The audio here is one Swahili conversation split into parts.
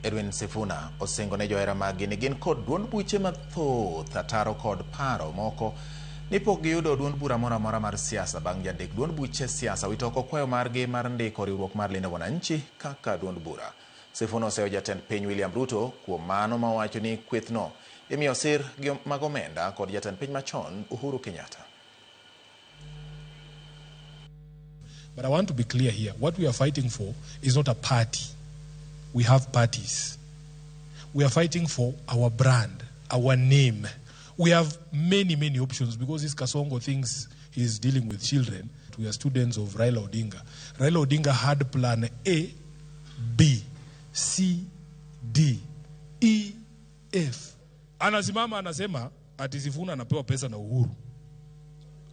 Edwin Sifuna osingo ne johera maggi ni gin kod duond buche mathoth ataro kod paro moko ni pok giyudo duond bura moro amora mar siasa bang' jandik duond buche siasa wito oko kwayo margi mar ndiko riwruok mar Linda Mwananchi kaka duond bura. Sifuna oseyo jatend piny William Ruto kuom mano ma owacho ni kwethno imiyo sir gi mag omenda kod jatend piny machon Uhuru Kenyatta. But I want to be clear here. What we are fighting for is not a party. We have parties. We are fighting for our brand, our name. We have many, many options because this Kasongo thinks he's dealing with children. We are students of Raila Odinga. Raila Odinga had plan A, B, C, D, E, F. Anasimama anasema ati Sifuna anapewa pesa na Uhuru.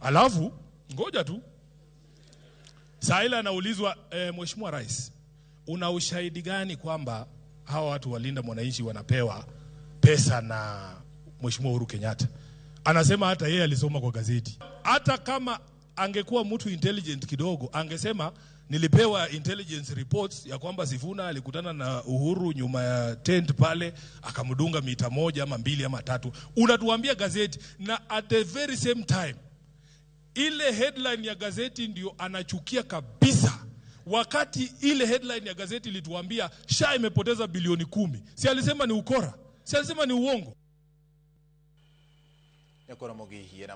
Alafu ngoja tu saa ile anaulizwa Mheshimiwa Rais, una ushahidi gani kwamba hawa watu walinda mwananchi wanapewa pesa na Mheshimiwa Uhuru Kenyatta? Anasema hata yeye alisoma kwa gazeti. Hata kama angekuwa mtu intelligent kidogo, angesema nilipewa intelligence reports ya kwamba Sifuna alikutana na Uhuru nyuma ya tent pale akamdunga mita 1 ama 2 ama 3. Unatuambia gazeti, na at the very same time ile headline ya gazeti ndio anachukia kabisa. Wakati ile headline ya gazeti ilituambia SHA imepoteza bilioni 10, si alisema ni ukora? Si alisema ni uongo? Nyakoromogi yiena.